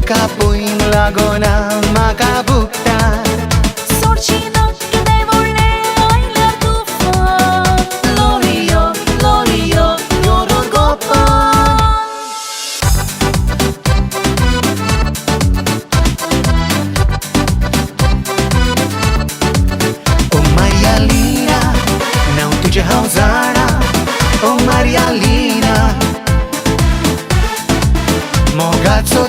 तुका पळोवंक लागोना म्हाका भुकता. सोडची ना कितें व्हडलें आयल्यार तुफान. लोरियो लोरियो योरो गोपान. ओ मारियालिना, नांव तुजें हांव जाणा. ओ मारियालिना, मोगाचो